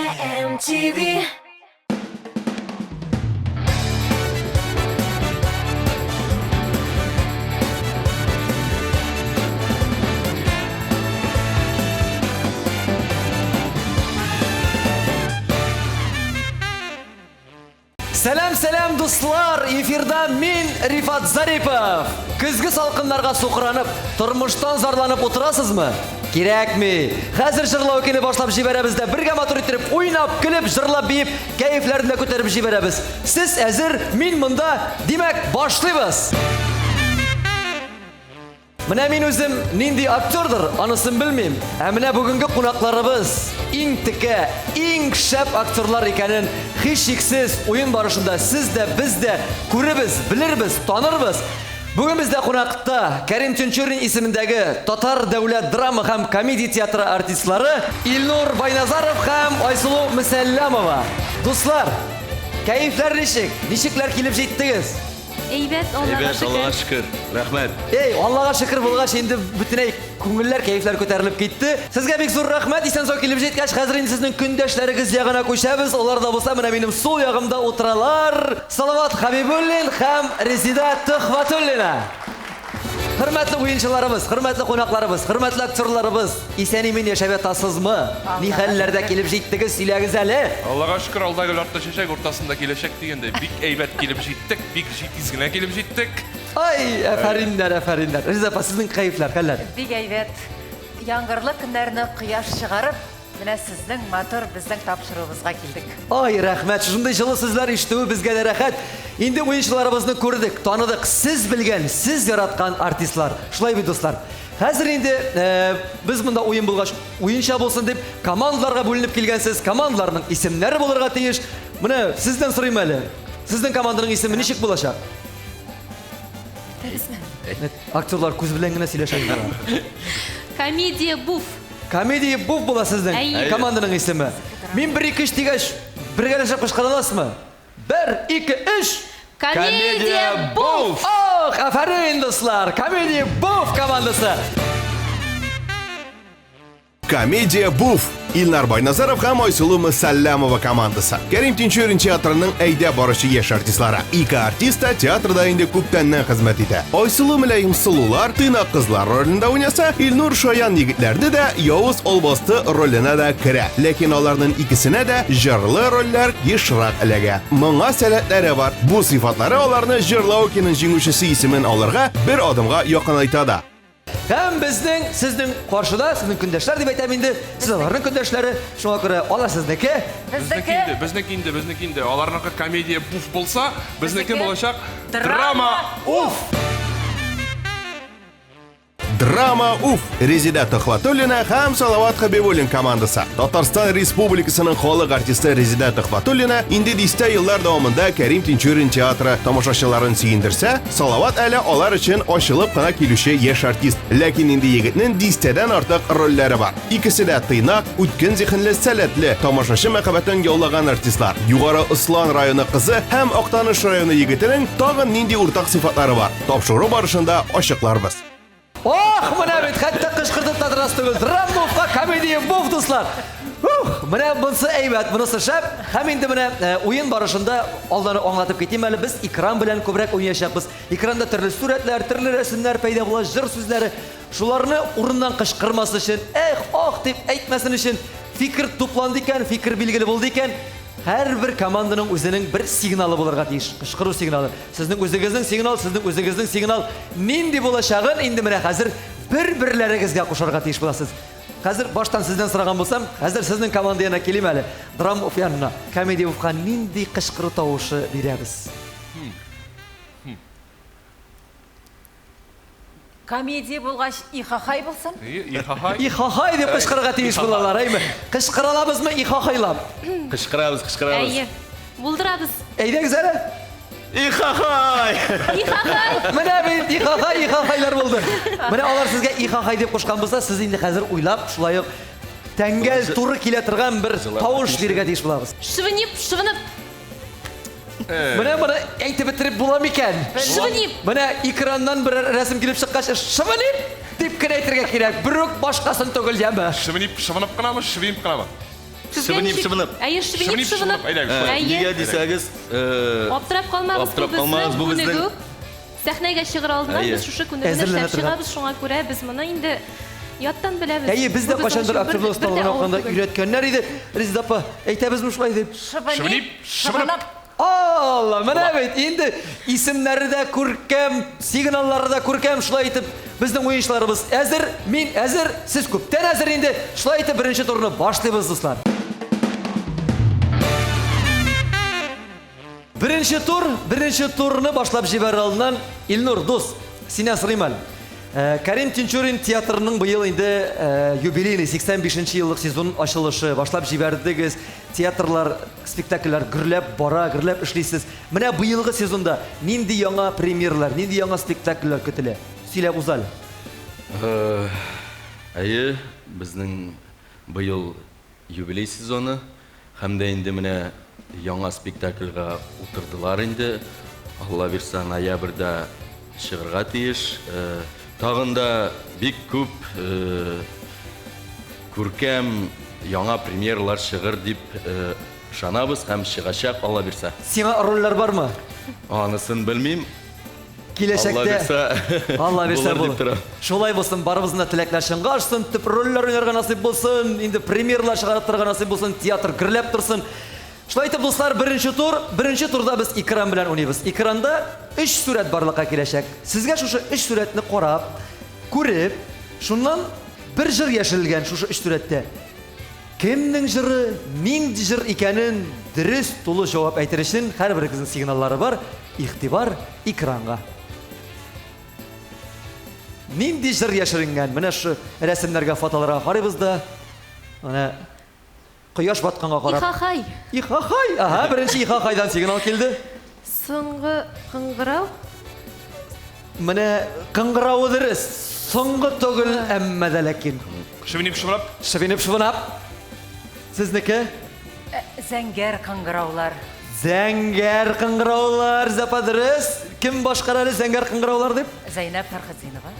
MTV. Сәлам, сәлам, дуслар! Эфирда мин, Рифат Зарипов. Көзге салкыннарга сукранып, тормыштан зарланып утырасызмы? Кирәкми. Хәзер җырлау көне башлап җибәрәбез дә бергә матур иттереп уйнап, көлеп, җырлап, биеп, кәефләрне дә күтәреп җибәрәбез. Сез әзер, мин монда. Димәк, башлыйбыз. Менә мин үзем нинди актердыр, анысын белмим. Ә менә бүгенге кунакларыбыз иң текә, иң шәп актерлар икәнен һичшиксез уен барышында сез дә, без дә күрербез, белербез, танырбыз. Бүген бездә кунакта Кәрим Тинчурин исемендәге Татар дәүләт драма һәм комедия театры артистлары Илнур Байназаров һәм Айсылу Мөсәлләмова. Дуслар, кәефләр ничек? Ничекләр килеп җиттегез? Әйбәт, Аллага Әйбәт, шөкер. Аллага шөкер. Рәхмәт. Эй, Аллага шөкер булгач, инде бөтенләй күңелләр, кәефләр күтәрелеп китте. Сезгә бик зур рәхмәт, исән-сау килеп җиткәч, хәзер инде сезнең көндәшләрегез ягына күчәбез. Алар да булса менә минем сул ягымда утыралар. Салават Хәбибуллин һәм Резеда Төхвәтуллина. Хөрмәтле уенчыларыбыз, хөрмәтле кунакларыбыз, хөрмәтле актерларыбыз, исән-имин яшәп ятасызмы? Ни хәлләрдә килеп җиттегез, сөйләгез әле. Аллага шөкер, алда гөл, артта чәчәк, уртасында киләчәк дигәндәй, бик әйбәт килеп җиттек, бик җитез генә килеп җиттек. Ай, әфәриннәр, әфәриннәр. Резеда апа, сезнең кәефләр, хәлләр? Бик әйбәт. Яңгырлы көннәрне кояш чыгарып, Менә сезнең матур безнең тапшыруыбызга килдек. Ай, рәхмәт, шушындый җылы сүзләр ишетүе безгә дә рәхәт. Инде уенчыларыбызны күрдек, таныдык. Сез белгән, сез яраткан артистлар. Шулай бит, дуслар? Хәзер инде э, без монда уен булгач, уенча булсын дип, командаларга бүленеп килгәнсез. Командаларның исемнәре булырга тиеш. Менә сездән сорыйм әле. Сезнең команданың исеме ничек булачак? Актерлар күз белән генә сөйләшә инде. Комедия буф. Комедия буф була сезнең Әйе. команданың исеме. Мин бер ике өч дигәч, бергәләшеп кычкыра аласызмы? Бер, ике, өч! Комедия буф! Ох, афәрин, дуслар! Комедия буф командасы! Комедия Буф! Илнар Байназаров һәм Айсылу Мөсәлләмова командасы. Кәрим Тинчурин театрының әйдә баручы яшь артистлары. Ике артист та театрда инде күптәннән хезмәт итә. Айсылу мөлаем сылулар, тыйнак кызлар ролендә уйнаса, Илнур шаян егетләрне дә, явыз албасты роленә дә керә. Ләкин аларның икесенә дә җырлы рольләр ешрак эләгә. Моңа сәләтләре бар. Бу сыйфатлары аларны Җырлаукиның җиңүчесе исемен алырга бер адымга якынайта да. Һәм безнең, сезнең каршыда, сезнең көндәшләр дип әйтәм инде, сез аларның көндәшләре, шуңа күрә алар сезнеке. Безнеке инде, безнеке инде, безнеке инде. Аларныкы комедия буф булса, безнеке булачак драма уф. Драма Уф, Резеда Төхвәтуллина һәм Салават Хәбибуллин командасы. Татарстан Республикасының халык артисты Резеда Төхвәтуллина инде дистә еллар дәвамында Кәрим Тинчурин театры тамашачыларын сөендерсә, Салават әле алар өчен ачылып кына килүче яшь артист. Ләкин инде егетнең дистәдән артык рольләре бар. Икесе дә тыйнак, үткен зиһенле, сәләтле, тамашачы мәхәббәтен яулаган артистлар. Югары Ослан районы кызы һәм Актаныш районы егетенең тагын нинди уртак сыйфатлары бар? Тапшыру барышында ачыкларбыз. Ох, менә бит, хәтта кычкыртып та торасы түгел. Драмбовка комедия буф, дуслар. Ух, менә монысы әйбәт, монысы шәп. Һәм инде менә э, уен барышында алдан ук аңлатып китим әле, без экран белән күбрәк уйнаячакбыз. Экранда төрле сурәтләр, төрле рәсемнәр пәйда була, җыр сүзләре. Шуларны урыннан кычкырмас өчен, эх, ох дип әйтмәсен өчен, фикер тупланды икән, фикер билгеле булды икән, һәрбер команданың үзенең бер сигналы булырга тиеш, кычкыру сигналы. Сезнең үзегезнең сигнал, сезнең үзегезнең сигнал нинди булачагын инде менә хәзер бер-берләрегезгә кушарга тиеш буласыз. Хәзер баштан сездән сораган булсам, хәзер сезнең команда янына килим әле. Драмов янына. Комедиевка нинди кычкыру тавышы бирәбез? Комедия булгач, ихахай булсын. Ихахай. Ихахай дип кычкырырга тиеш булалар, әйме? Кычкыра алабызмы ихахайлап? Кычкырабыз, кычкырабыз. Әйе. Булдырабыз. Әйдәгез әле. Ихахай! Ихахай! Менә бит ихахай, ихахайлар булды. Менә алар сезгә ихахай дип кушкан булса, сез инде хәзер уйлап, шулай ук тәңгәл туры килә торган бер тавыш бирергә тиеш булабыз. Шывынып, шывынып. Менә моны әйтеп бетереп була микән? Шывынып. Менә экраннан бер рәсем килеп чыккач, шывынып дип кенә әйтергә кирәк. Берүк башкасын түгел, яме. Шывынып, шывынып кынамы, шывынып кынамы? Сезгә Шыбынып, ничек? шыбынып. Әйе, шыбынып, Шыбынып, шыбынып. шыбынып. Әйдәгез, шулай. Әйе. Нигә дисәгез, Аптырап калмагыз, бу Аптырап калмагыз, безнең бу безнең- күнегү. Сәхнәгә чыгыр алдыннан Әйе. без шушы күнегүне Әзерләнә эшләп торган. чыгабыз, шуңа күрә без моны инде яттан беләбез. Әйе, без дә Бу безнең кайчандыр өчен бер- актерлык бер дә осталыгына авыр укыганда түгел. өйрәткәннәр иде. Резеда апа, әйтәбезме шулай дип? Шыбынып, Шыбынып, шыбынып. Алла, менә бит инде исемнәре дә күркәм, сигналлары да күркәм, шулай итеп безнең уенчыларыбыз әзер, мин әзер, сез күптән әзер инде. Шулай итеп беренче турны башлыйбыз, дуслар. Беренче тур, беренче турны башлап җибәрер алдыннан Илнур дус, синнән сорыйм әле. Карим Тинчурин театрының быел инде юбилейный 85 еллык сезон ачылышы башлап җибәрдегез. Театрлар, спектакльләр гөрләп бара, гөрләп эшлисез. Менә быелгы сезонда нинди яңа премьерлар, нинди яңа спектакльләр көтелә? Сөйләп уз әле. Әйе, безнең быел юбилей сезоны һәм дә инде менә яңа спектакльгә утырдылар инде. Алла бирсә, ноябрьдә чыгырга тиеш. Тагын да бик күп күркәм яңа премьералар чыгыр дип ышанабыз һәм чыгачак, Алла бирсә. Сиңа рольләр бармы? Анысын белмим. Киләчәктә Алла Алла бирсә, бирсә булыр дип торам. Шулай булсын, барыбызның да теләкләр чынга ашсын, төп рольләр уйнарга насыйп булсын, инде премьералар чыгарып торырга насыйп булсын, театр гөрләп торсын. Шулай итеп, дуслар, беренче тур, беренче турда без экран белән уйныйбыз. Экранда өч сурәт барлыкка киләчәк. Сезгә шушы өч сурәтне карап, күреп, шуннан бер җыр яшерелгән шушы өч сурәттә. Кемнең җыры, нинди җыр икәнен дөрес тулы җавап әйтер өчен һәрберегезнең сигналлары бар. Игътибар экранга. Нинди җыр яшеренгән? Менә шу рәсемнәргә, фотоларга карыйбыз да. Менә кояш батканга карап. Ихахай. Ихахай. Ага, беренче ихахайдан сигнал килде. Соңгы кыңгырау. Менә кыңгыравы дөрес. Соңгы түгел, әмма дә ләкин. Шыбынып, шыбынап. Шыбынып, шыбынап. Сезнеке? Зәңгәр кыңгыраулар. Зәңгәр кыңгыраулар, Зәпа дөрес. Кем башкара әле зәңгәр кыңгыраулар дип? Зәйнәб Фәрхетдинова.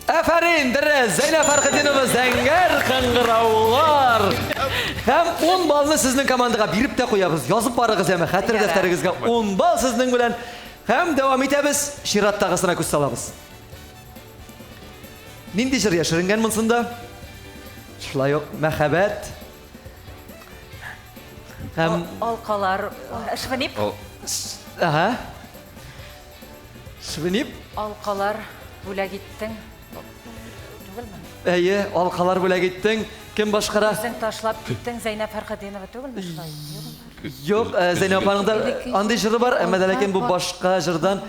Афәрин, дөрес. Зәйнәб Фәрхетдинова зәңгәр кыңгыраулар. Һәм 10 баллны сезнең командага биреп тә куябыз. Язып барыгыз әмма хәтер дәфтәрегезгә 10 балл сезнең белән. Һәм дәвам итәбез. Чираттагысына күз салабыз. Нинди җыр яшеренгән монсында? Шулай ук мәхәббәт. Һәм Алкалар, швнип. Ага. Швнип. Алкалар бүләк иттең. Түгелме? Әйе, алкалар бүләк иттең. Кем башкара? Үзең ташлап киттең, Зәйнәб Фәрхетдинова түгелме шулай? Юк, Зәйнәб апаның да андый җыры бар, әмма дә ләкин бу башка җырдан.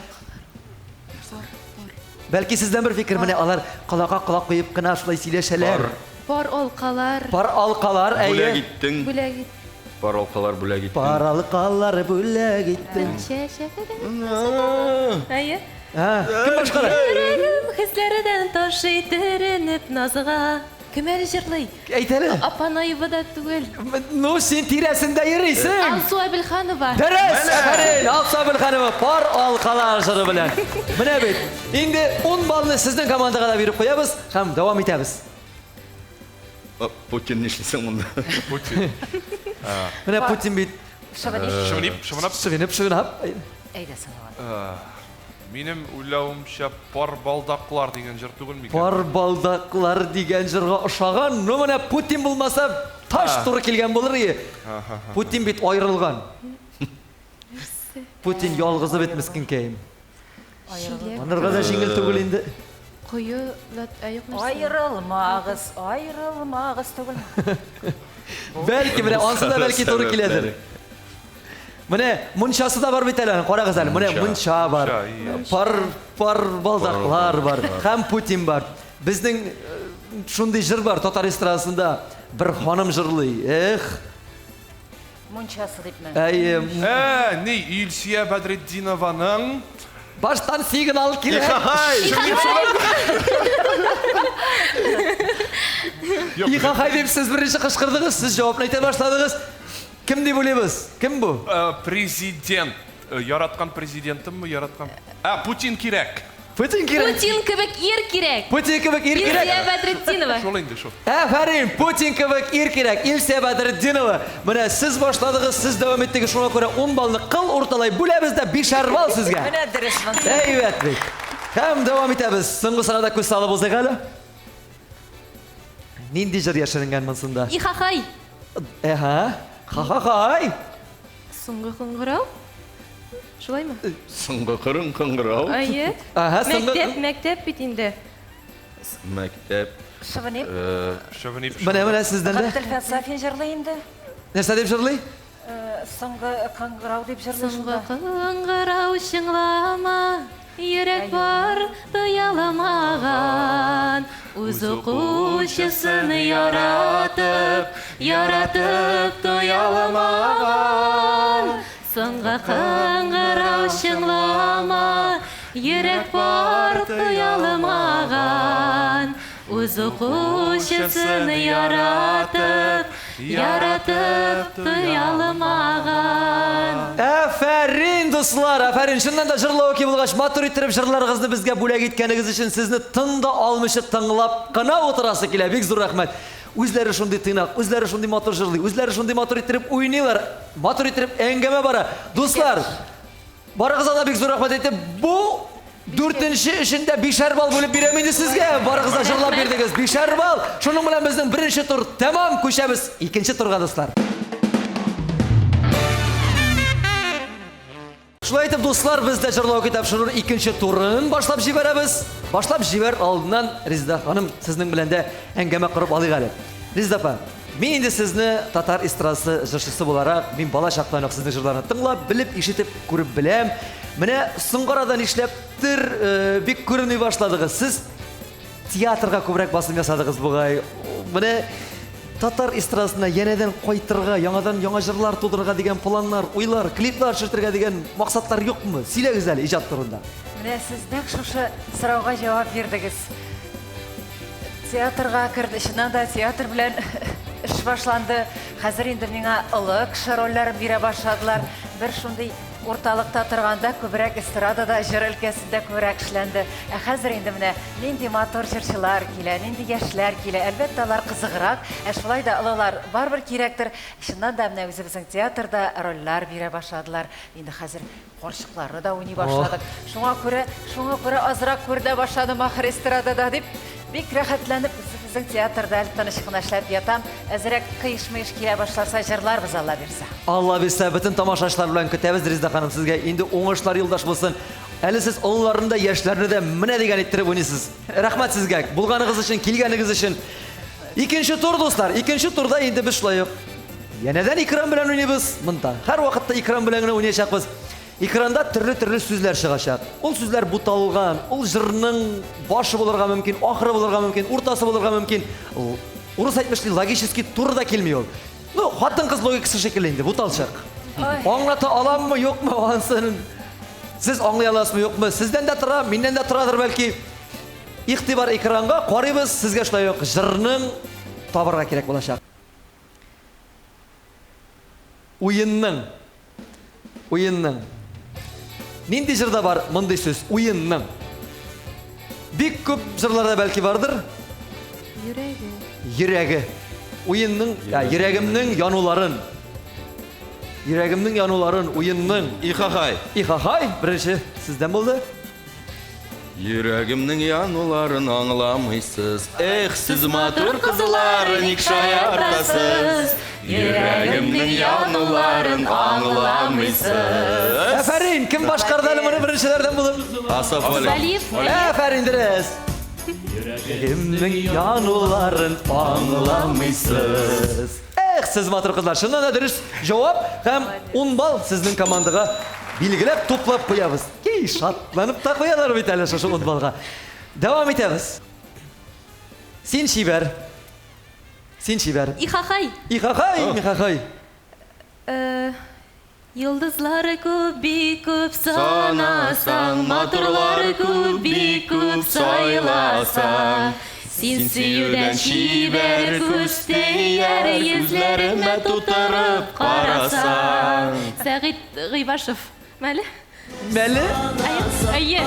Бәлки сездән бер фикер, менә алар колакка колак куеп кына шулай сөйләшәләр. Пар алкалар. Пар алкалар, әйе. Бүләк иттең. Бүләк иттең. Пар алкалар бүләк иттең. Пар алкалар бүләк иттең. Чәчәкләр. Әйе. Кем башкара? Йөрәгем хисләрдән ташый төренеп назга. Кем әле җырлый? Әйт әле. Апанаева да түгел. Ну, син тирәсендә йөрисең. Алсу Әбелханова. Дөрес, афәрин, Алсу Әбелханова пар алкалар җыры белән. Менә бит. Инде 10 баллны сезнең командага да биреп куябыз һәм дәвам итәбез. Путин нишлисең монда? Путин. Менә Путин бит. Шыбынып. Шыбынып, шыбынап. Шыбынып, шыбынап. Әйдә, Салават. Минем уйлавымча, пар балдаклар дигән җыр түгел микән? Пар балдаклар дигән җырга ошаган. Ну менә Путин булмаса, таш туры килгән булыр ие. Путин бит аерылган. Путин ялгызы бит мескенкәем. Анырга да җиңел түгел инде. Кое, юк нәрсә. Аерылмагыз, аерылмагыз түгелме? Бәлки менә ансы да бәлки туры киләдер. Менә мунчасы да бар бит әле, карагыз әле. Менә мунча бар. Пар пар балдаклар бар. Һәм Путин бар. Безнең шундый җыр бар татар эстрадасында. Бер ханым җырлый. Эх. Мунчасы дипме? Әйе. Ә, ни, Илсөя Бәдретдинованың Баштан сигнал килә. Ихахай дип сез беренче кычкырдыгыз, сез җавапны әйтә башладыгыз. Кем дип уйлыйбыз? Кем бу? Президент. Яраткан президентыммы, яраткан? Ә, Путин кирәк. Путин кирәк. Путин кебек ир кирәк. Путин кебек ир кирәк. Илсөя Бәдретдинова. Шул инде шул. Афәрин, Путин кебек ир кирәк. Илсөя Бәдретдинова. Менә сез башладыгыз, сез дәвам иттегез. Шуңа күрә 10 баллны кыл урталай бүләбез дә бишәр балл сезгә. Менә дөрес монысы. Әйбәт бит. Һәм дәвам итәбез. Соңгысына да күз салып узыйк әле. Нинди җыр яшеренгән монсында? Ихахай. Әһә. Ха-ха-хай. Соңгы кыңгырау? Шулаймы? Соңгы кырын кыңгырау. Әйе. Ага, соңгы- Мәктәп, мәктәп бит инде. Мәктәп. Шывынип. Шовинип. Менә менә сездән дә. Габделфәт Сафин җырлый инде. Нәрсә дип җырлый? Соңгы кыңгырау дип җырлый Соңгы шунда. кыңгырау чыңлама, йөрәк бар тояламаган. Үз укучысын яратып, яратып туяламаган. Соңгы кыңгырау чыңлама, йөрәк бар тояламаган. Үз укучысын яратып, яратып туяламаган. Афәрин, дуслар, афәрин. Чыннан да җырлау ки булгач, матур иттереп җырларыгызны безгә бүләк иткәнегез өчен сезне тын да алмыйча тыңлап кына утырасы килә. Бик зур рәхмәт. Үзләре шундый тыйнак, үзләре шундый матур җырлый, үзләре шундый матур иттереп уйныйлар, матур иттереп әңгәмә бара. Дуслар, барыгызга да бик зур рәхмәт әйтеп, бу дүртенче эшендә бишәр балл бүлеп бирәм инде сезгә. Барыгыз да җырлап бирдегез. Бишәр балл. Шуның белән безнең беренче тур тәмам. Күчәбез икенче турга, дуслар. Шулай итеп, дуслар, без дә җырлау тапшыруның икенче турын башлап җибәрәбез. Башлап җибәр алдыннан Резеда ханым сезнең белән дә әңгәмә корып алыйк әле. Резеда апа, мин инде сезне татар эстрадасы җырчысы буларак, мин бала чактан ук сезнең җырларны тыңлап, белеп, ишетеп, күреп беләм. Менә соңгы арада нишләптер бик күренми башладыгыз. Сез театрга күбрәк басым ясадыгыз бугай. Менә татар эстрадасына янәдән кайтырга, яңадан яңа җырлар тудырырга дигән планнар, уйлар, клиплар төшертергә дигән максатлар юкмы? Сөйләгез әле иҗат турында. Менә сез нәкъ шушы сорауга җавап бирдегез. Театрга керде, чыннан да театр белән эш башланды. Хәзер инде миңа олы кеше рольләрен бирә башладылар. Бер шундый урталыкта торганда күбрәк эстрадада, җыр өлкәсендә күбрәк эшләнде. Ә хәзер инде менә нинди матур җырчылар килә, нинди яшьләр килә. Әлбәттә, алар кызыграк, ә шулай да олылар барыбер кирәктер. Чыннан да менә үзебезнең театрда рольләр бирә башладылар. Инде хәзер карчыкларны да уйный башладык. Шуңа күрә, шуңа күрә азрак күренә башладым ахыр эстрадада дип, бик рәхәтләнеп үзебезнең театрда әле тыныч кына эшләп ятам. Әзрәк кыеш-мыеш килә башласа җырларбыз, Алла бирсә. Алла бирсә, бөтен тамашачылар белән көтәбез, Резеда ханым, сезгә инде уңышлар юлдаш булсын. Әле сез олыларны да, яшьләрне дә менә дигән иттереп уйныйсыз. Рәхмәт сезгә, булганыгыз өчен, килгәнегез өчен. Икенче тур, дуслар, икенче турда инде без шулай ук янәдән экран белән уйныйбыз. Монда һәр вакытта экран белән генә уйнаячакбыз. Экранда төрле-төрле сүзләр чыгачак. Ул сүзләр буталган, ул җырның башы булырга мөмкин, ахыры булырга мөмкин, уртасы булырга мөмкин. Урыс әйтмешли, логически туры да килми ул. Ну, хатын-кыз логикасы шикелле инде, буталчык. Аңлата аламмы, юкмы, ансын сез аңлый аласызмы, юкмы? Сездән дә тора, миннән дә торадыр бәлки. Игътибар экранга, карыйбыз, сезгә шулай ук җырның табырга кирәк булачак. Уенның. Уенның. Нинди җырда бар мондый сүз? Уенның. Бик күп җырларда бәлки бардыр. Йөрәге. Йөрәге. Уенның, йөрәгемнең януларын. Йөрәгемнең януларын, уенның. Ихахай. Ихахай, беренче сездән булды. Йөрәгемнең януларын аңламыйсыз. Эх, сез матур кызлар, ник шаяртасыз? Йөрәгемнең януларын аңламыйсыз. Афәрин, кем башкарды әле моны беренчеләрдән булып? Асаф Валиев. Валиев. Афәрин, дөрес. Йөрәгемнең януларын аңламыйсыз. Эх, сез матур кызлар. Чыннан да дөрес җавап һәм 10 балл сезнең командага билгеләп туплап куябыз. Ки, шатланып та куялар бит әле шушы 10 баллга. Дәвам итәбез. Син чибәр. Син чибәр. Ихахай. Ихахай, ихахай. Йолдызлар күп, бик күп санасаң, матурлар күп, бик күп сайласаң. Син сөюдән чибәр күз тияр, йөзләремә тутырып карасаң. Сәгыйть Гыйбашев. Мәле? Мәле? Әйе.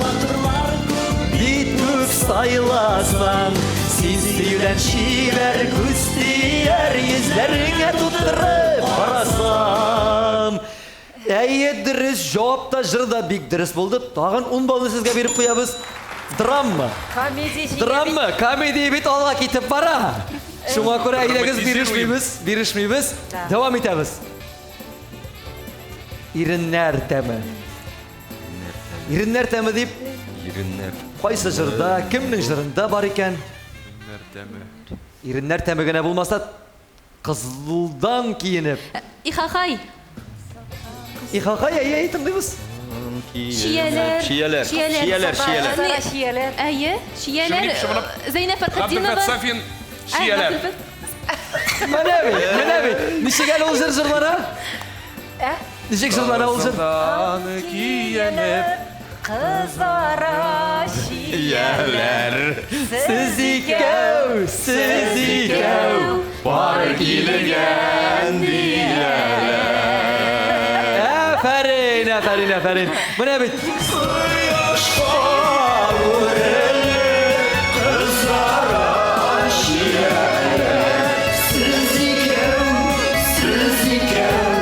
Матурлар күп бит күп сайласаң, син сөюдән чибәр күз тияр, йөзләреңә тутырып карасам. Әйе, дөрес җавап та, җыр да бик дөрес булды. Тагын 10 баллны сезгә биреп куябыз. Драма. Комедия җиңә Драма, комедия бит алга китеп бара. Шуңа күрә әйдәгез бирешмибез, бирешмибез. Дәвам итәбез. Иреннәр тәме. Иреннәр тәме дип Иреннәр. Кайсы җырда, кемнең җырында бар икән? Иреннәр тәме. Иреннәр тәме генә булмаса, кызылдан киенеп. Ихахай. Ихахай, әйе, әйе, тыңлыйбыз. Чияләр. Чияләр. Чияләр. Чияләр, чияләр. Сара чияләр. Әйе, чияләр. Шымынып, шымынып. Зәйнәп Фәрхетдинова. Габделфәт Сафин, чияләр. Менә бит, менә бит. Ничек әле ул җыр җырлана? Ә? Ничек җырлана ул җыр? Кызылдан киенеп, Кызара чияләр. Сез икәү, сез икәү, Пар килгән дияләр. Афәрин, афәрин, афәрин. Менә бит. Кояшка үрелеп, кызара чияләр. Сез икәү, сез икәү,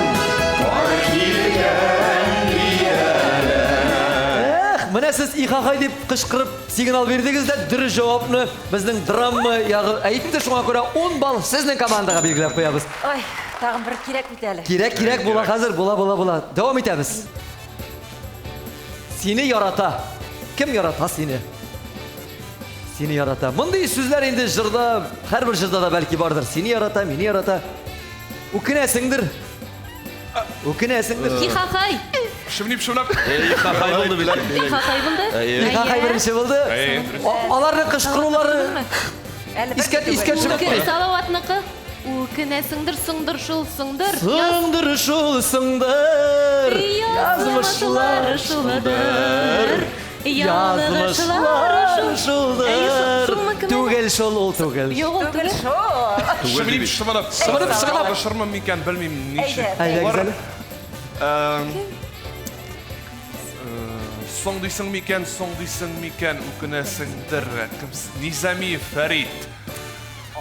пар килгән дияләр. Эх, менә сез ихахай дип кычкырып сигнал бирдегез дә, дөрес җавапны безнең драма ягы әйтте, шуңа күрә 10 балл сезнең командага билгеләп куябыз. Ой, тагын бер кирәк бит әле. Кирәк, кирәк була хәзер, була, була, була. Дәвам итәбез. Сине ярата. Кем ярата сине? Сине ярата. Мондый сүзләр инде җырда, һәрбер җырда да бәлки бардыр. Сине ярата, мине ярата. Үкенәсеңдер. Үкенәсеңдер. Ихахай. Шымнып, шымнап. Ихахай булды бит. Ихахай булды. Ихахай беренче булды. Аларның кычкырулары Әле бер искә искә төшеп китте. Салаватныкы. Үкенәсеңдер, соңдыр шул, соңдыр. Соңдыр шул, соңдыр. Язмышлар шулдыр. Язмышлар шулдыр. Түгел шул ул түгел. Юк ул Түгел түгел. шул. Шымнып, шымынып. Шымынып, шымынып. Ялгышырмын микән, белмим ничек. Әйдәгез булыр. әле. Соң дисең микән, соң дисең микән, үкенәсеңдер. Кем? Низами Фәрит.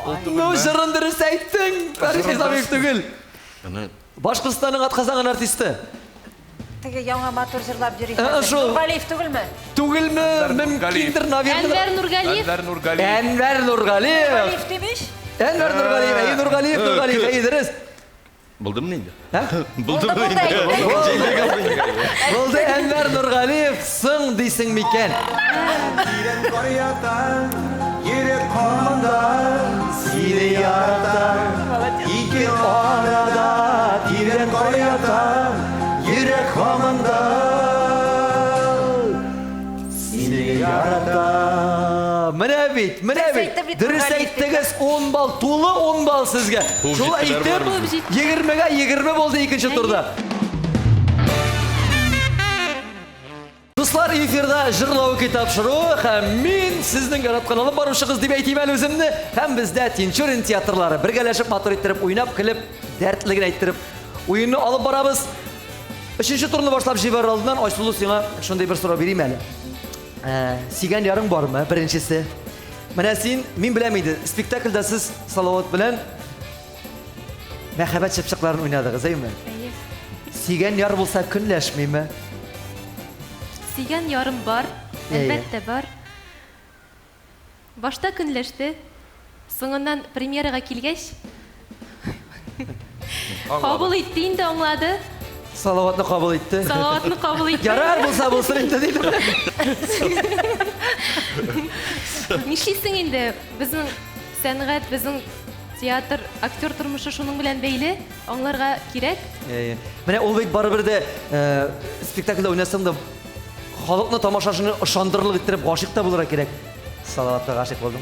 Ул Ну, түгелме? җырын дөрес әйттең. Фәрит Низамиев түгел. Аны Башкортстанның атказанган артисты. Теге яңа матур җырлап йөри. Ә, хәзер. шул. Нургалиев түгелме? Түгелме? Әнвәр Нургалиев. Мөмкиндер, наверное. Әнвәр Нургалиев. Әнвәр Нургалиев. Әнвәр Нургалиев. Нургалиев димеш? Әнвәр Нургалиев, әйе, Нургалиев, Нургалиев, әйе, дөрес. Булдымы инде? Ә? Булдымы Булды, инде? булды, Булды Әнвәр Нургалиев, соң дисең микән? Тирән кар ята, йөрәк канында, сине ярата. Ике арада тирән кар ята, йөрәк һаман Сине ярата. Менә бит, менә Дөрес бит. әйтте бит Дөрес Нургалиев. әйттегез, 10 балл, тулы 10 балл сезгә. Куып Шулай җиттеләр итеп, барыбыз. Куып җитте. 20-гә 20 булды икенче турда. Дуслар, эфирда җырлау көй тапшыруы һәм мин сезнең яраткан алып баручыгыз дип әйтим әле үземне. Һәм бездә Тинчурин театрлары бергәләшеп матур иттереп уйнап, көлеп, дәртле генә иттереп уенны алып барабыз. Өченче турны башлап җибәрер алдыннан Айсылу сиңа шундый бер сорау бирим әле. Сөйгән ярың бармы? Беренчесе. Менә син, мин беләм инде, спектакльдә сез Салават белән мәхәббәт чыпчыкларын уйнадыгыз, әйеме? Әйе. Сөйгән яр булса көнләшмиме? Сөйгән ярым бар, Әйе. әлбәттә бар. Башта көнләште, соңыннан премьерага килгәч, кабул итте инде, аңлады. Салаватны кабул итте. Салаватны кабул итте. Ярар булса булсын инде диде. Нишлисең инде? Безнең сәнгать, безнең театр, актер тормышы шуның белән бәйле, аңларга кирәк. Әйе. Менә ул бит барыбер дә спектакльдә уйнасаң да халыкны тамашачыны ышандырырлык иттереп гашыйк та булырга кирәк. Салаватка гашыйк булдым.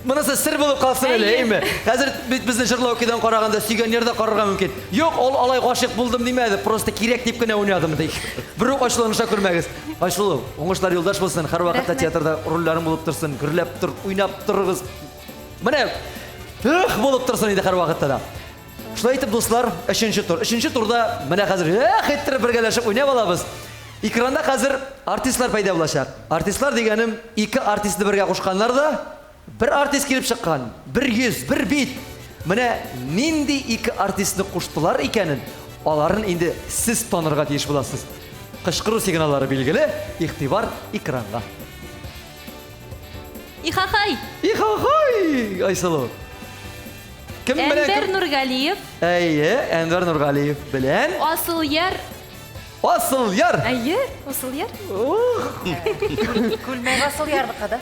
Монысы сер булып калсын әле, әйеме? Хәзер бит безне җырлау көйдән караганда сөйгән ярда карарга мөмкин. Юк, ул алай гашыйк булдым димәде, просто кирәк дип кенә уйнадым ди. Бер үк ачуланыша күрмәгез. Айсылу, уңышлар юлдаш булсын, һәрвакытта Рәхмәт. театрда рольләрең булып торсын, гөрләп тор, уйнап торыгыз. Менә эх булып торсын инде һәрвакытта да. Шулай итеп, дуслар, өченче тур. Өченче турда менә хәзер эх иттереп бергәләшеп уйнап алабыз. Экранда хәзер артистлар пәйда булачак. Артистлар дигәнем, ике артистны бергә кушканнар да, бер артист килеп чыккан. Бер йөз, бер бит. Менә нинди ике артистны куштылар икәнен, аларын инде сез танырга тиеш буласыз. Кычкыру сигналлары билгеле, игътибар экранга. Ихахай! Ихахай! Айсылу. Кем белән Әнвәр кем? Нургалиев. Әйе, Әнвәр Нургалиев белән Асылъяр. Асылъяр. Әйе, Асылъяр. Ух! Күлмәк Асылъярныкы да.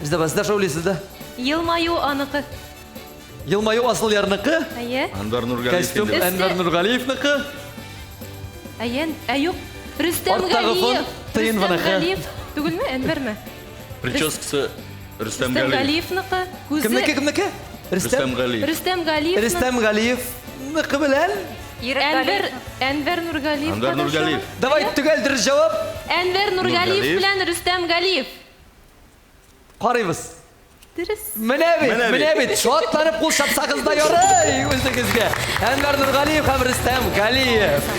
Бездә бар, сез дә шаулыйсыз да. Елмаю аныкы. Елмаю Асылъярныкы. Әйе. Әнвәр Нургалиев Костюм инде. Әнвәр Нургалиевныкы. Әйе, ә юк. Рөстәм Арттагы фон Галиев. ТНВныкы. Рөстәм Галиев. Түгелме, Әнвәрме? Прическасы Рөстәм Рөстәм Галиев. Галиевныкы. Күзе. Кемнеке, кемнеке? Рөстәм Рөстәм. Галиев. Рөстәм Галиев. Рөстәм Галиевныкы белән. Ирек Әнвәр, Галиев. Әнвәр Нургалиев. Әнвәр Нургалиев. Давай, төгәл дөрес җавап. Әнвәр Нургалиев Нургалиев. белән Рөстәм Галиев. Карыйбыз. Дөрес. Менә бит, Менә бит. менә бит. Шатланып кул чапсагыз да ярый үзегезгә. Әнвәр Нургалиев һәм Рөстәм Галиев.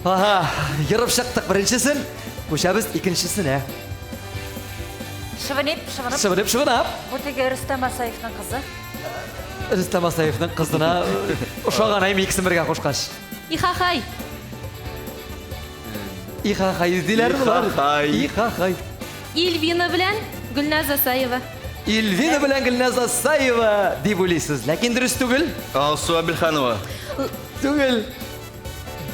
Ага, ерып чыктык беренчесен. Күчәбез икенчесенә. Шывынып, шывынып. Шыбынып, шыбынап. Бу теге Рөстәм Асаевның кызы. Рөстәм Асаевның кызына ошаган әйме икесен бергә кушкач. Ихахай. Ихахай диләр болар. Ихахай. Ихахай. Ильвина белән Гөлназ Асаева. Ильвина белән Гөлназ Асаева дип уйлыйсыз. Ләкин дөрес түгел. Алсу Әбелханова. Түгел.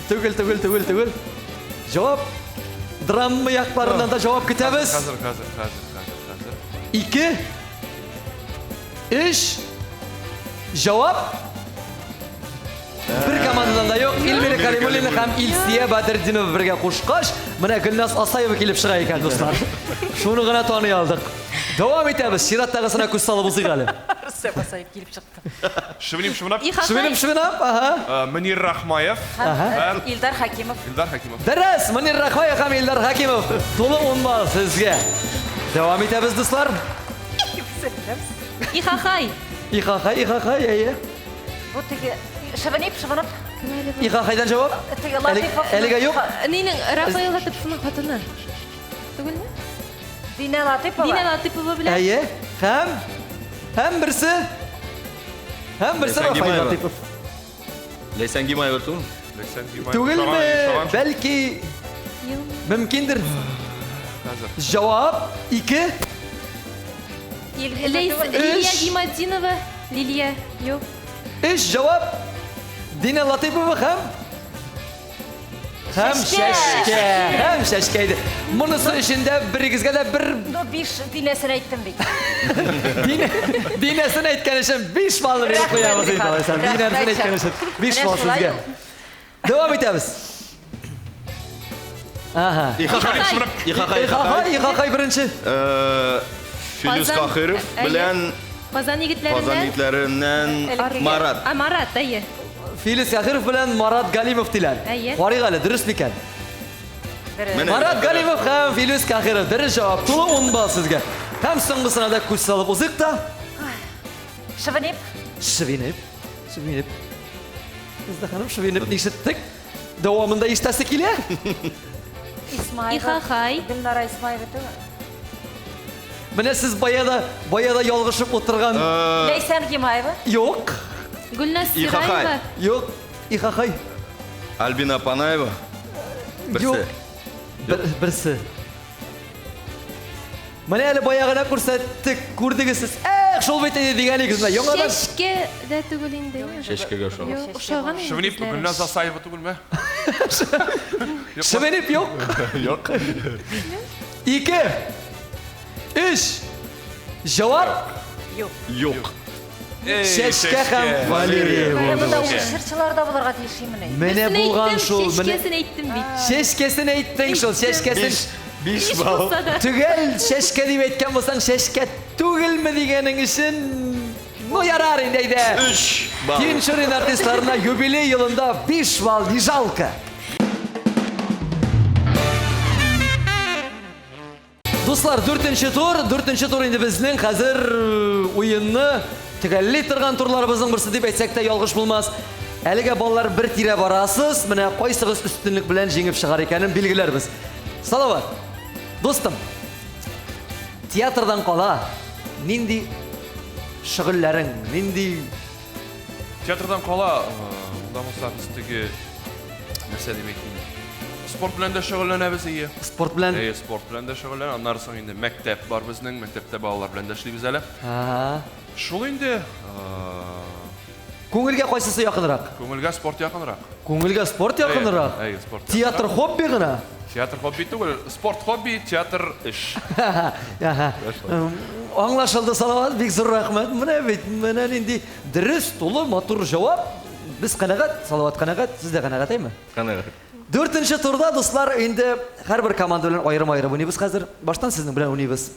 Түгел, түгел, түгел, түгел. Җавап драма якларыннан да җавап көтәбез. Хәзер, хәзер, хәзер, хәзер, хәзер. Ике, өч, җавап. Бер командадан да юк. Эльмира Каримуллина һәм Илсия Бәдретдинова бергә кушкач, менә Гөлназ Асаева килеп чыга икән, дуслар. Шуны гына таный алдык. Дәвам итәбез. Чираттагысына күз салып узыйк әле. Рөстәм Асаев килеп чыкты. Шевелим шевелап. Ихахай. Шевелим шевелап, ага. Мөнир Рахмаев Һәм Илдар Хакимов. Илдар Хакимов. Дөрес, Мөнир Рахмаев һәм Илдар Хакимов. Тулы 10 балл сезгә. Дәвам итәбез, дуслар. Ихахай. Ихахай, ихахай, әйе. Бу теге шывынып, шывынып. Ихахайдан җавап? Теге Латыйпов. Әлегә юк. Нинең Рафаэл Латыповның хатыны. Түгелме? Динә Латыпова. Динә Латыпова белән. Әйе. Һәм һәм берсе һәм берсе Ләйсән Рафаэл Гимаева. Латыпов. Ләйсән Гимаева түгелме? Ләйсән Гимаева. Түгелме? Шаган, Бәлки мөмкиндер. Хәзер. Җавап 2 Ильвина Лейс, түгел. Лилия Өч. Гиматдинова. Лилия. Юк. 3 җавап Дина Латыпова һәм һәм Чәчкә. Чәчкә. Һәм Чәчкә иде. Монысы өчен дә берегезгә дә бер Ну, биш Динәсен әйттем бит. Динә, Динәсен әйткән өчен 5 балл биреп куябыз инде алайса. Динәсен әйткән өчен 5 балл сезгә. Дәвам итәбез. Ага. Ихахай. Ихахай. Ихахай, Ихахай беренче. Филүс Казан- Кахиров Әйе. белән Казан Казан егетләреннән. егетләреннән Элеккеге. Марат. А, Марат, әйе. Филүс Кахиров белән Марат Галимов диләр. Әйе. Карыйк әле, дөрес микән? Менә Марат Галимов һәм Филүс Кахиров дөрес җавап. Тулы 10 балл сезгә. Һәм соңгысына да күз салып узыйк та. Шывынып. Шевинеп, шевинеп. Без ханым шевинеп ишеттек. Дәвамында ишетәсе килә. Исмаева. Ихахай. Гөлнара Исмаева түгел. Менә сез бая да, бая да ялгышып утырган. Ләйсән Гимаева. Юк, Гөлназ Ихахай. Сираева. юк. Ихахай. Альбина Панаева. Юк. Берсе. Бер, берсе. Менә әле бая гына күрсәттек, күрдегез сез. Эх, шул бит инде дигән идегез менә. Яңадан Чәчкә дә түгел инде. Чәчкәгә ошаган. Юк, ошаган инде. Шевелип күзләре. Гөлназ Асаева түгелме? Шевинеп юк. Юк. Ике. Өч. Җавап Юк. Юк. Чәчкә һәм Валерия Менә булды. монда ул җырчылар да булырга тиеш имени. Менә Берсен булган әйттем, шул. Менә Чәчкәсен әйттем бит. чәчкәсен әйттең шул, чәчкәсен. Биш Биш балл. булса да. Төгәл чәчкә дип әйткән булсаң, чәчкә түгелме дигәнең өчен, ну ярар инде әйдә. Өч балл. Тинчурин артистларына юбилей елында 5 балл, не жалко. Дуслар, дүртенче тур, дүртенче тур инде безнең хәзер уенны төгәлли торган турларыбызның берсе дип әйтсәк тә ялгыш булмас. Әлегә балалар бер тирә барасыз. Менә кайсыгыз өстенлек белән җиңеп чыгар икәнен билгеләрбез. Салават, дустым, театрдан кала нинди шөгыльләрең, нинди Театрдан кала, монда булса без теге нәрсә дип әйтим. Спорт белән дә шөгыльләнәбез, әйе. Спорт белән? Әйе, спорт белән дә шөгыльләнә. Аннары соң инде мәктәп бар безнең, мәктәптә балалар белән дә эшлибез әле. Ага. Шул инде. Күңелгә кайсысы якынрак? Күңелгә спорт якынрак. Күңелгә спорт якынрак? Әйе, спорт. Театр хобби гына? Театр хобби түгел, спорт хобби, театр эш. Әһә. Аңлашылды, Салават, бик зур рәхмәт. Менә бит, менә нинди дөрес, тулы, матур җавап. Без канәгать, Салават канәгать, сез дә канәгать, әйме? Канәгать. Дүртенче турда, дуслар, инде һәрбер команда белән аерым-аерым уйныйбыз хәзер. Баштан сезнең белән уйныйбыз.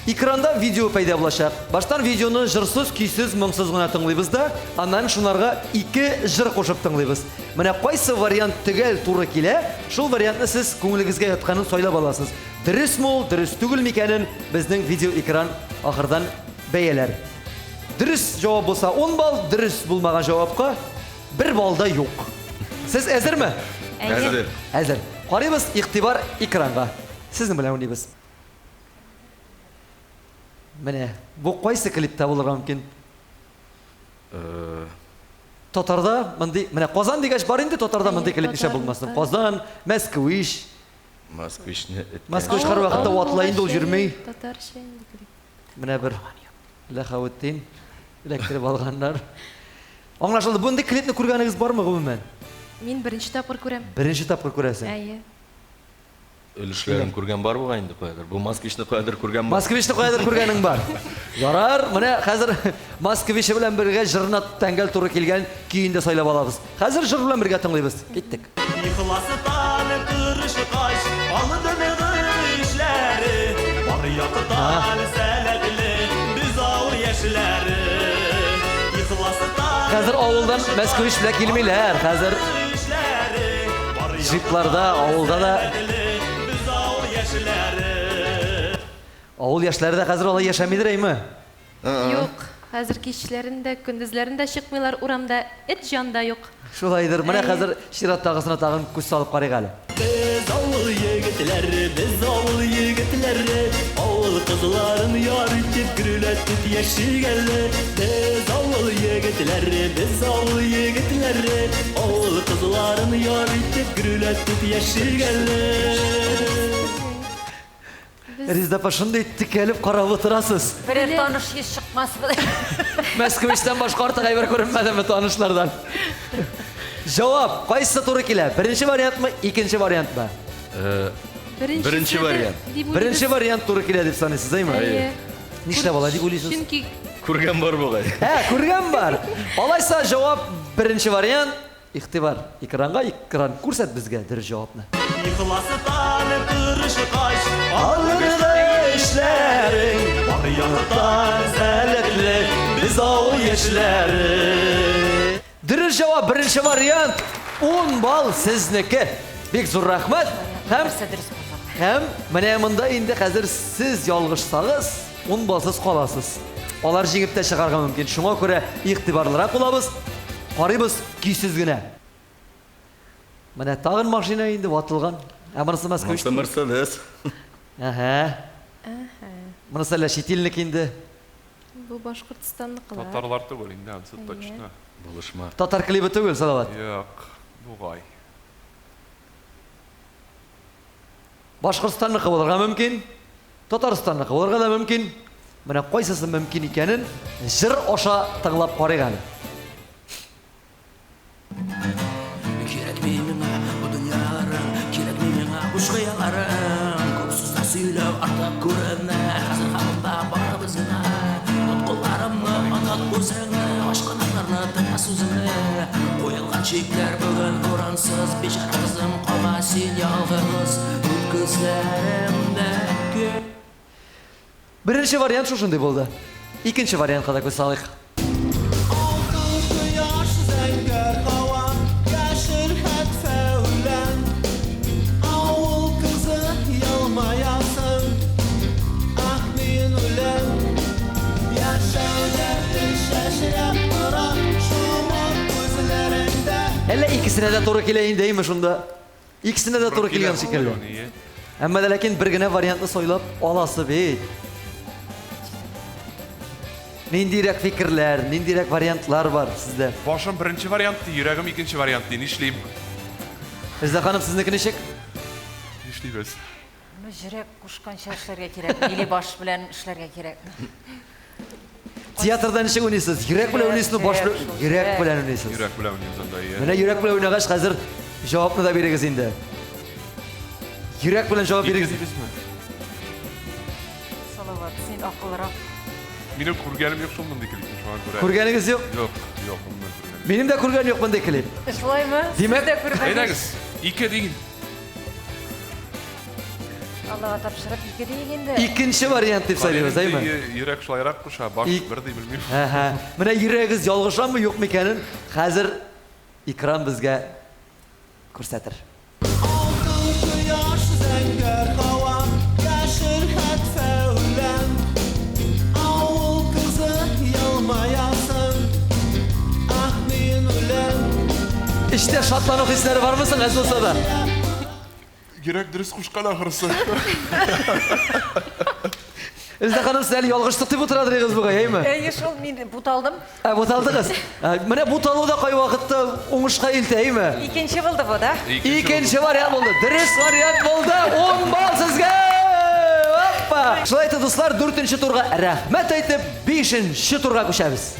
Экранда видео пәйда булачак. Баштан видеоны җырсыз, көйсез, моңсыз гына тыңлыйбыз да, аннан шунарга ике җыр кушып тыңлыйбыз. Менә кайсы вариант төгәл туры килә, шул вариантны сез күңелегезгә ятканын сайлап аласыз. Дөресме ул, дөрес түгел микәнен безнең видеоэкран ахырдан бәяләр. Дөрес җавап булса 10 балл, дөрес булмаган җавапка бер балл да юк. Сез әзерме? Әзер. Әзер. Карыйбыз, игътибар экранга. Сезнең белән уйныйбыз. Менә бу кайсы клипта булырга мөмкин? Татарда мондый, менә Казан дигәч бар инде татарда мондый клип нишләп булмасын? Казан, Москвич. Москвичны эткән. Москвич һәрвакытта ватыла инде ул йөрми. Татарча инде клип. Менә бер Ләхәветдин эләктереп алганнар. Аңлашылды. Мондый клипны күргәнегез бармы гомумән? Мин беренче тапкыр күрәм. Беренче тапкыр күрәсең. Әйе. Өлешләрен күргән бар бугай инде каядыр. Бу Москвичны каядыр күргән бар. Москвичны каядыр күргәнең бар. Ярар, менә хәзер Москвичы белән бергә җырына тәңгәл туры килгән көен дә сайлап алабыз. Хәзер җыр белән бергә тыңлыйбыз. Киттек. Ихластан тырышкач, алдынгы эшләре, бар яктан сәләтле без авыл яшьләре. Ихластан Хәзер авылдан Москвич белән килмиләр. Хәзер джипларда, авылда да Авыл яшьләре дә хәзер алай яшәмидер, әйме? Юк, хәзер кичләрен дә, көндезләрен дә чыкмыйлар урамда, эт җан да юк. Шулайдыр. Менә хәзер чираттагысына тагын күз салып карыйк әле. Без авыл егетләре, без авыл егетләре, авыл кызларын яр итеп, гөрләтеп яшик әле. Без авыл егетләре, без авыл егетләре, авыл кызларын яр итеп, гөрләтеп яшик әле. Резеда апа, шундый текәлеп карап утырасыз. Берәр таныш йөз чыкмасмы? Мәскүечтән башка артык әйбер күренмәдеме танышлардан? Җавап кайсы туры килә? Беренче вариантмы, икенче вариантмы? Беренче вариант. Беренче вариант туры килә дип саныйсыз, әйме? Әйе. Нишләп алай дип уйлыйсыз? Чөнки Күргән бар бугай. Ә, күргән бар. Алайса җавап беренче вариант. Игътибар экранга, экран күрсәт безгә дөрес җавапны. Ихластан тырышкач, Алдынгы эшләрең, бар яктан сәләтле без авыл яшьләре. Дөрес җавап беренче вариант. 10 балл сезнеке. Бик зур рәхмәт. Һәм һәм менә монда инде хәзер сез ялгышсагыз, 10 баллсыз каласыз. Алар җиңеп тә чыгарга мөмкин. Шуңа күрә игътибарлырак булабыз. Карыйбыз көйсез генә. Менә тагын машина инде ватылган. Ә монысы Москвич. Монысы Мерседес. Әһә. Монысы әллә чит илнеке инде. Бу Башкортстанныкылар. Татарлар түгел инде, анысы точно. Булышма. Татар клибы түгел, Салават. Юк, бугай. Башкортстанныкы булырга мөмкин, Татарстанныкы булырга да мөмкин. Менә кайсысы мөмкин икәнен җыр аша тыңлап карыйк әле. Кирәкми миңа бу дөньяларың, кирәкми миңа буш хыялларың. Күп сүзләр сөйләү артык күренә, хәзер һаман да барыбыз гына. Тот кулларымны, оныт үзеңне, ач канатларны, тыңла сүземне. Куелган чикләр бүген урынсыз, бичара кызым, калма син ялгыз. Ут күзләремдә көл. Беренче вариант шушындый булды. Икенче вариантка да күз салыйк. Алтын кояш, зәңгәр һава, яшел хәтфә үлән. Авыл кызы елмаясың, ах, мин үләм. Яшәү дәрте чәчрәп тора, шомырт күзләрең. Икесенә дә туры килә инде, әйме шунда? Икесенә дә туры килгән шикелле. Әмма дә ләкин бер генә вариантны сайлап аласы бит. Ниндирәк фикерләр, ниндирәк вариантлар бар сездә? Башым беренче вариант ди, йөрәгем икенче вариант ди. Нишлим? Резеда ханым, сезнеке ничек? Нишлибез? Ну, йөрәк кушканча эшләргә кирәк, или баш белән эшләргә кирәк. Театрда ничек уйныйсыз? Йөрәк белән уйныйсызмы, баш белән? Йөрәк белән уйныйсыз. Йөрәк белән уйныйбыз анда, иә. Менә йөрәк белән уйнагач, хәзер җавапны да бирегез инде. Йөрәк белән җавап бирегез. Салават, син акыллырак. Минем күргәнем юк шул мондый клипны, шуңа күрә. Күргәнегез юк? Юк, юк, гомумән күргәнем. Минем дә күргән юк мондый клип. Шулаймы? Димәк, Әйдәгез, ике диген. Аллага тапшырып ике диек инде. Икенче вариант дип сайлыйбыз, әйме? Йөрәк шулайрак куша, баш бер ди белмим. Әһә. Менә йөрәгегез ялгышамы, юк микәнен хәзер экран безгә күрсәтер. Алтын кояш, зәңгәр һава, яшел хәтфә үлән. Авыл кызы елмаясың, ах мин үләм. Эчтә шатлану хисләре бармы соң, әз булса да? Йөрәк дөрес кушкан ахрысы. Резеда ханым, сез әле ялгыштык дип утырадыр идегез бугай, әйме? Әйе шул, мин буталдым. Ә, буталдыгыз. Ә, менә буталу да кайвакытта уңышка илтә, әйме? Икенче булды бу, да? Икенче вариант булды. Дөрес вариант булды. 10 балл сезгә! Опа! Шулай итеп, дуслар, дүртенче турга рәхмәт әйтеп, бишенче турга күчәбез.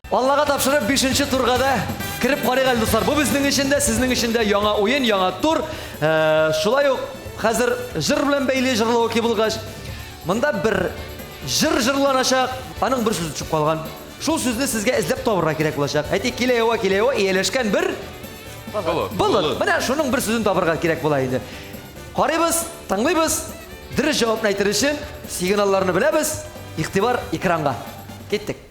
Аллага тапшырып, бишенче турга да кереп карыйк әле, дуслар. Бу безнең өчен дә, сезнең өчен дә яңа уен, яңа тур. Э, шулай ук хәзер җыр белән бәйле җырлау булгач, монда бер җыр җырланачак, аның бер сүзе төшеп калган. Шул сүзне сезгә эзләп табырга кирәк булачак. Әйтик, килә ява, килә ява, ияләшкән бер болыт. Болыт. Менә шуның бер сүзен табырга кирәк була инде. Карыйбыз, тыңлыйбыз. Дөрес җавапны әйтер өчен сигналларны беләбез. Игътибар экранга. Киттек.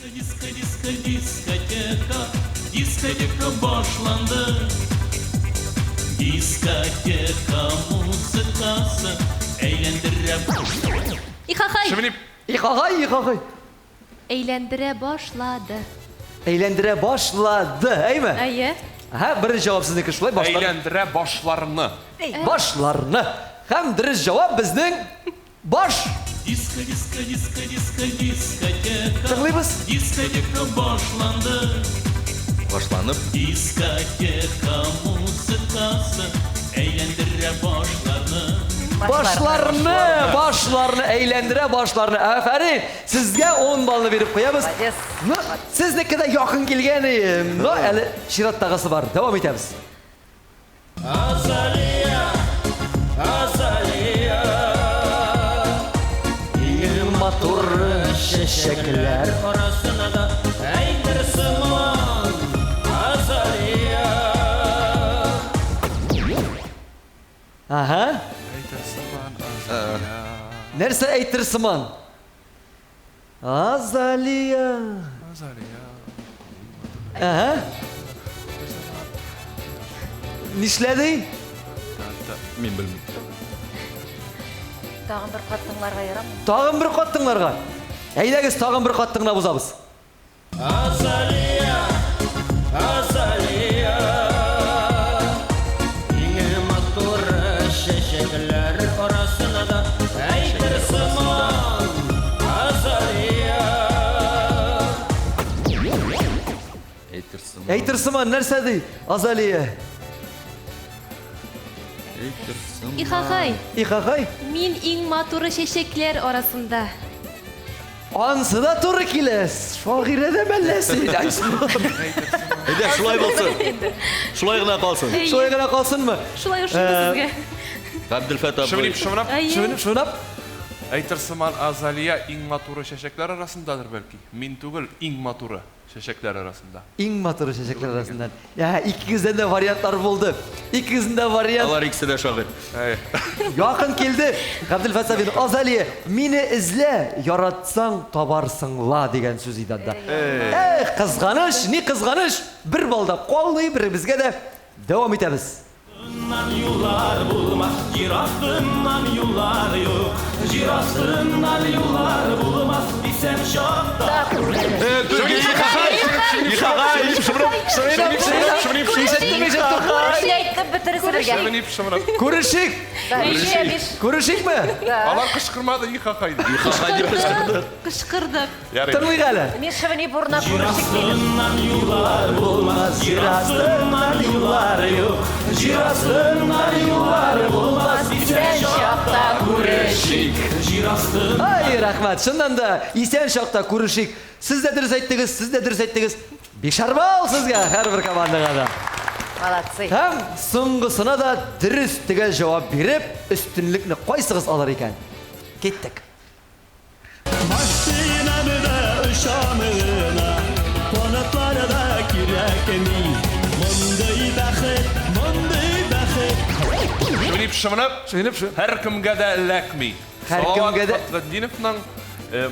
Диско, диско, дискотека, дискотека башланды. Дискотека музыкасы әйләндерә. Ихахай! Шевелип. Ихахай, ихахай. Әйләндерә башлады. Әйләндерә башлады, әйме? Әйе. Һә, беренче җавап сезнеке шулай, башлар. Әйләндерә башларны. Башларны. Һәм дөрес җавап безнең баш. Диско, диско, диско, диско, дискотека. Тыңлыйбыз. Дискотека башланды. Башланып. Дискотека музыкасы әйләндерә башларны. Башларны, башларны әйләндерә башларны. Афәрин! Сезгә 10 баллны биреп куябыз. Молодец. Ну, сезнеке дә якын килгән. Но әле чираттагысы бар. Дәвам итәбез. Азалия, Азалия. Иң матур чәчәкләр арасына да әйтер сыман Азалия. Ага. Әйтер сыман Азалия. Нәрсә әйтер сыман? Азалия. Азалия. Ага. Нишләде? Мин белмим. Тагын бер кат тыңларга ярамый. Тагын бер кат тыңларга. Әйдәгез, тагын бер кат тыңлап узабыз. Азалия, Азалия. Иң матур чәчәкләр арасына да әйтер сыман Азалия. Әйтер сыман. Әйтер сыман нәрсә ди? Азалия. Әйтер сыман. Ихахай! Ихахай. Мин иң матуры чәчәкләр арасында. Ансы да туры килә. Шагыйрә дә мәллә син. Әйдә, шулай булсын. Шулай гына калсын. Әйе. Шулай гына калсынмы? Шулай ошыймы сезгә? Габделфәт абый. Шевелип, шымрап. Әйе. Шүнеп, шунап. Әйтер сыман Азалия иң матуры чәчәкләр арасындадыр бәлки. Мин түгел, иң матуры чәчәкләр арасында. Иң матуры чәчәкләр арасыннан. Я, икегездән дә вариантлар булды. Икегезнең дә вариант Алар икесе дә шагыйрь. Әй. якын килде. Габделфәт Сабин, Азалия, мине эзлә, яратсаң табарсың ла дигән сүз иде анда. Эх, кызганыч, ни кызганыч, бер балда калмый, беребезгә дә дәвам итәбез. Астыннан юллар булмас, җир астыннан юллар юк. Җир астыннан юллар булмас. Исән чакта Әйтеп бетересе бергә. Шымынып, шымынып. Күрешик! Күрешикме? Алар кычкырмады, ихахай дип. Ихахай дип кычкырды. Кычкырдык. Ярый. Тыңлыйк әле. Мин шымынып урынына күрешик дидем. астыннан юллар булмас, җир астыннан юллар юк. Җир астыннан юллар булмас, исән чакта күрешик. Җир астыннан Ай, рәхмәт. Чыннан да, исән чакта күрешик. Сез дә дөрес әйттегез, сез дә дөрес әйттегез. Бишәр балл сезгә, һәрбер командага да. Молодцы. Һәм соңгысына да дөрес төгәл җавап биреп, өстенлекне кайсыгыз алыр икән? Киттек. Машинамда очамына, Канатлар да кирәкми. Мондый бәхет, мондый бәхет. Шымынып, шымынып. Шымынып, шымынып. Һәркемгә дә эләкми. Һәркемгә дә- Салават Фәтхетдиновның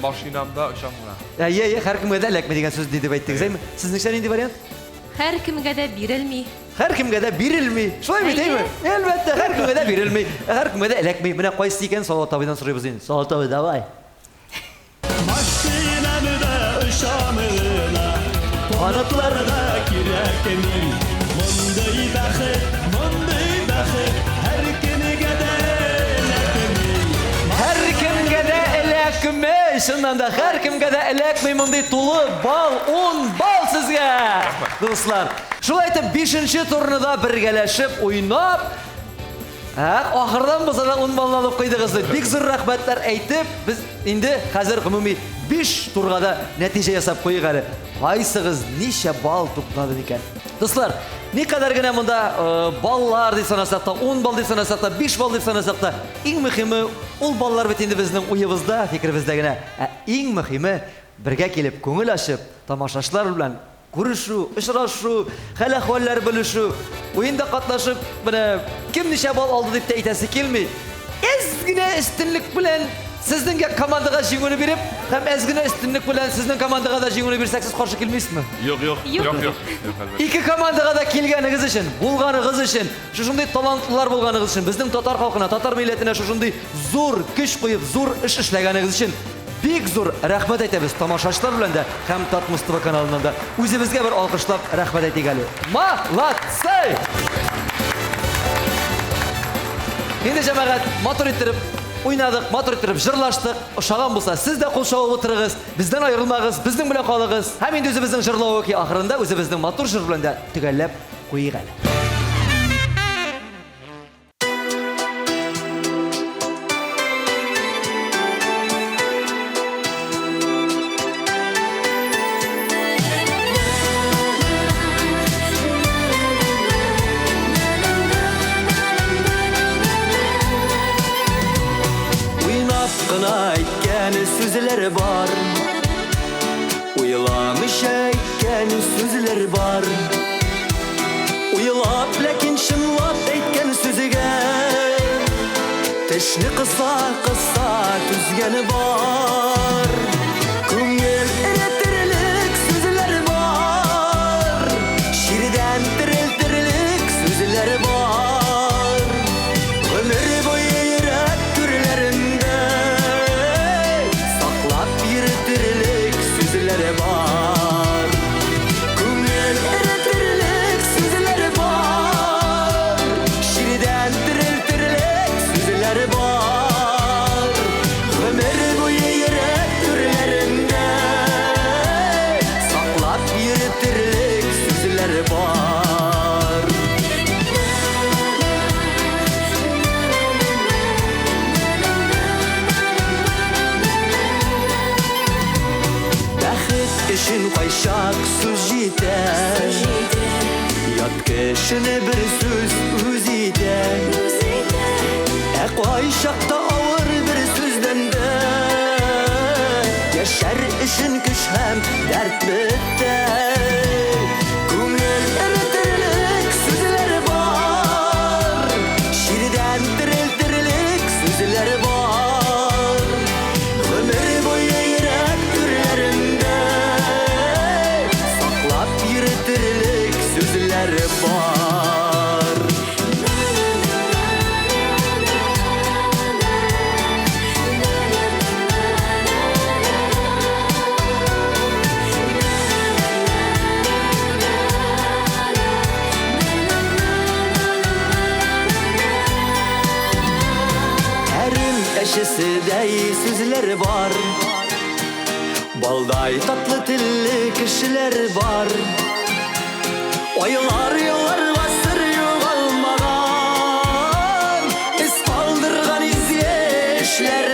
машинамда очам гына. Әйе, әйе, һәркемгә дә эләкми дигән сүз дип әйттегез, әйме? Сезнеңчә нинди вариант? Һәркемгә дә бирелми. Һәркемгә дә бирелми. Шулай бит, әйме? Әлбәттә, һәркемгә дә бирелми. Һәркемгә дә эләкми. Менә кайсы икән Салават абыйдан сорыйбыз инде. Салават абый, давай. Машинамда очамына, Канатлар да кирәкми. Мондый бәхет, мондый бәхет һәркемгә дә эләкми. Һәркемгә дә эләкми. Чыннан да һәркемгә дә эләкми мондый тулы балл, 10 балл сезгә. Дуслар, шулай итеп 5нче турны да бергәләшеп уйнап, ахырдан булса да 10 баллны алып куйдыгыз. Бик зур рәхмәтләр әйтеп, без инде хәзер гомуми 5 турга да нәтиҗә ясап куйыйк әле. Кайсыгыз ничә балл туплады микән? Дуслар, никадәр генә монда баллар дип санасак та, 10 балл дип санасак та, 5 балл дип санасак та, иң мөһиме ул баллар бит инде безнең уебызда, фикеребездә генә. Ә иң мөһиме бергә килеп, күңел ачып, тамашачылар белән күрешү, очрашу, хәл-әхвәлләр белешү, уенда катнашып, менә кем ничә балл алды дип тә әйтәсе килми. Әз генә өстенлек белән сезнең командага җиңүне биреп, һәм әз генә өстенлек белән сезнең командага да җиңүне бирсәк, сез каршы килмисезме? Юк, юк. Юк. Юк, юк. Юк, әлбәттә. Ике командага да килгәнегез өчен, булганыгыз өчен, шушындый талантлылар булганыгыз өчен, безнең татар халкына, татар милләтенә шушындый зур көч куеп, зур эш эшләгәнегез өчен бик зур рәхмәт әйтәбез тамашачылар белән дә һәм Татмус ТВ каналыннан да. Үзебезгә бер алкышлап рәхмәт әйтик әле. Молодцы! Инде җәмәгать, матур иттереп уйнадык, матур иттереп җырлаштык. Ошаган булса, сез дә кул чабып утырыгыз, бездән аерылмагыз, безнең белән калыгыз. Һәм инде үзебезнең җырлау ахырында үзебезнең матур җыр белән дә төгәлләп куйыйк әле. Уйнап кына әйткән сүзләр бар, Уйламыйча әйткән сүзләр бар. Уйлап, ләкин чынлап әйткән сүзгә Тешне кыса кыса түзгән бар. Күңел эретерлек сүзләр бар, Чирдән терелтерлек сүзләр бар. Гомер буе йөрәк түрләрендә Саклап йөртерлек сүзләр бар. Күңел эретерлек сүзләр бар, Чирдән терелтерлек сүзләр бар. Гомер буе йөрәк түрләрендә Саклап йөртерлек сүзләр бар. Бәхет өчен кайчак сүз җитә, Ят кешене бер сүз үз итә. Ә кайчакта авыр бер сүздән дә Яшәр өчен көч һәм дәрт бетә. Күңел эретерлек сүзләр бар, Чирдән терелтерлек сүзләр бар. Гомер буе йөрәк түрләрендә Саклап йөртерлек сүзләр бар. Шәһедәй сүзләр бар. Балдай татлы телле кешеләр бар. Айлар, еллар, гасыр югалмаган, Эз калдырган изге эшләр.